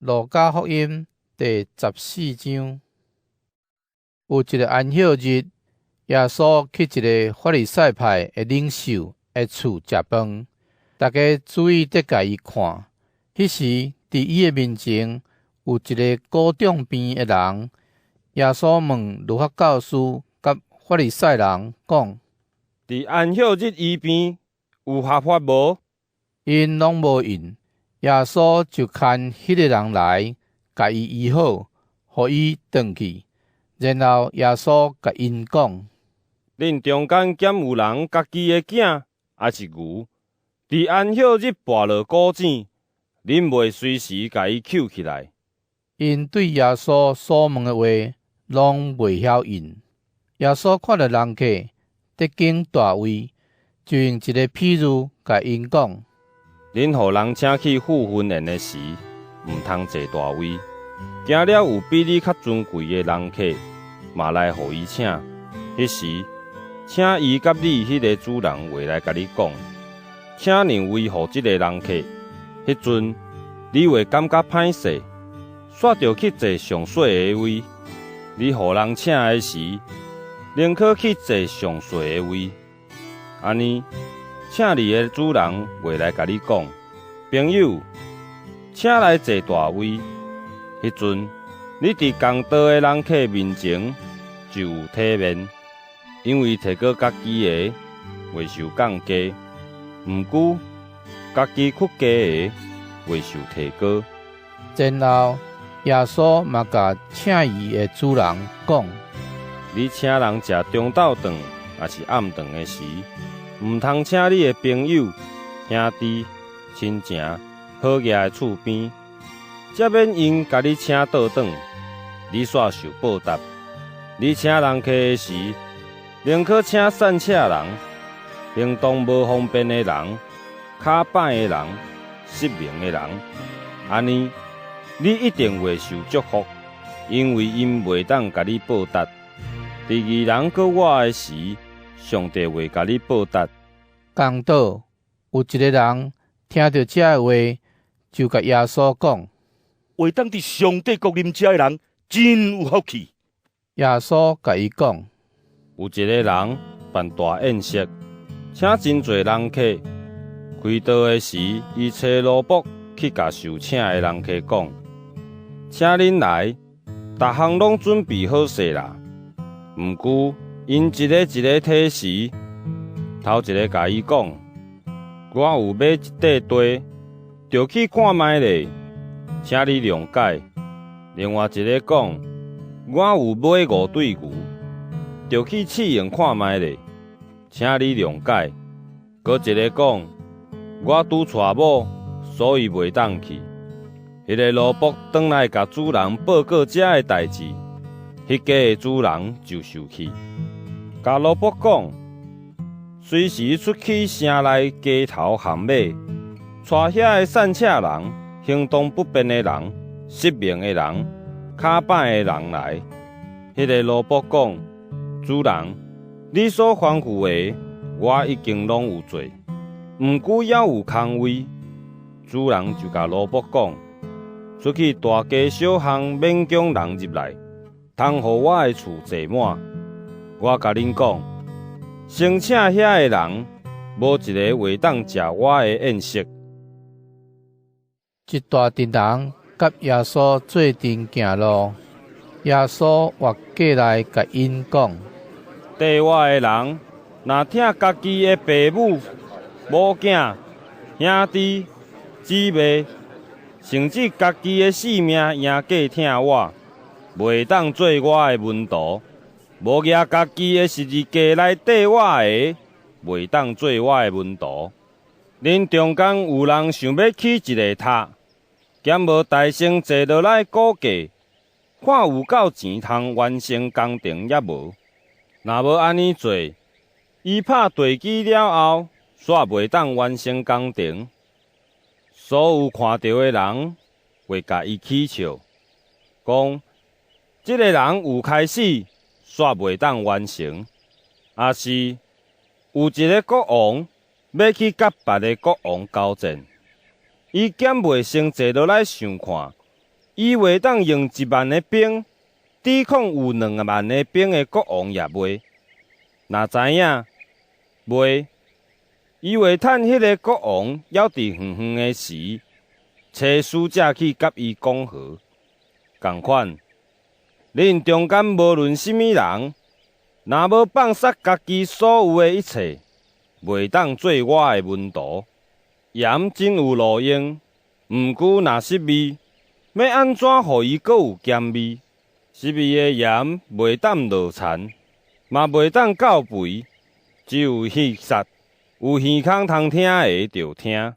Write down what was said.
路加福音第14章，有一个安息日，耶穌去一個法利賽派的領袖的厝食飯，大家注意佇共伊看。彼時，佇伊的面前有一個股長病的人。耶穌問律法教師佮法利賽人講：佇安息日醫病有合法無？𪜶攏無應。耶穌就牽彼个人來，共伊醫好，予伊轉去。然後耶穌共𪜶講：恁中間敢有人家己的囝抑是牛，佇安息日跋落古井，恁袂隨時共伊抾起來？𪜶對耶穌所問的話，攏袂曉應。耶穌看著人客佇揀大位，就用一个譬喻共𪜶講：恁予人請去赴婚宴的時，毋通坐大位，驚了有比你較尊貴的人客嘛來予伊請。彼時，請伊佮你彼个主人會來共你講：請讓位予這个人客。彼陣，你會感覺歹勢，煞著去坐上細的位。你予人請的時，寧可去坐上細的位，按呢，請你的主人會來共你講：朋友，請來坐大位。彼陣，你佇共桌的人客面前就有體面，因為提高家己的會受降低，毋過家己屈低的會受提高。然後耶穌嘛共請伊的主人講：你請人食中晝頓抑是暗頓的時，毋通請你的朋友、兄弟、親情、好額的厝邊，才免𪜶共你請倒轉，你煞受報答。你請人客的時，寧可請散赤人、行動無方便的人、跤歹的人、失明的人，按呢，你一定會受祝福，因為𪜶袂當共你報答。佇義人閣活的時，上帝會共你報答。仝倒有一个人聽著這个話，就共耶穌講：會當佇上帝國入食的人，真有福氣。耶穌共伊講：有一个人辦大宴席，請真濟人客。開桌的時，伊差奴僕去共受請的人客講：請恁來，逐項攏準備好勢啦。毋過，𪜶一个一个推辭，頭一个共伊講：我有買一塊地，著去看覓咧，請你諒解。另外一个講：我有買五對牛，著去試用看覓咧，請你諒解。閣一个講：我拄娶某，所以袂當去。彼个奴僕轉來共主人報告這个代誌，彼家的主人就受氣，共奴僕講：隨時出去城內街頭巷尾，帶遐个散赤人、行動不便的人、失明的人、跤歹的人來。彼个奴僕講：主人，你所吩咐的，我已經攏有做，毋過猶有空位。主人就共奴僕講：出去大街小巷，勉強人入來，通予我的厝坐滿。我共恁講，先請遐个人，無一个會當食我的宴席。一大陣人佮耶穌做陣行路，耶穌倚過來共𪜶講：綴我的人，若疼家己的爸母、某囝、兄弟、姊妹，甚至家己的性命，贏過疼我，袂當做我的門徒。無舉家己的十字架來綴我的，袂當做我的門徒。恁中間有人想欲起一个塔，敢無代先坐落來估計，看有夠錢通完成工程抑無？若無按呢做，伊拍地基了後，煞袂當完成工程。所有看著的人會共伊起笑，講：這个人有開始，煞袂當完成。抑是有一个國王欲去佮別个國王交戰，伊敢袂先坐落來想看，伊袂當用1萬个兵抵抗有2萬个兵的國王也袂。若知影，袂，伊會趁彼个國王猶佇遠遠的時，差使者去佮伊講和。仝款，恁中間無論啥物人，若無放捒家己所有的一切，袂當做我的門徒。鹽真有路用，毋過若失味，欲按怎予伊閣有鹹味？失味的鹽袂當落田，嘛袂當鬥肥，只有戲殺。有耳孔通聽的，就聽。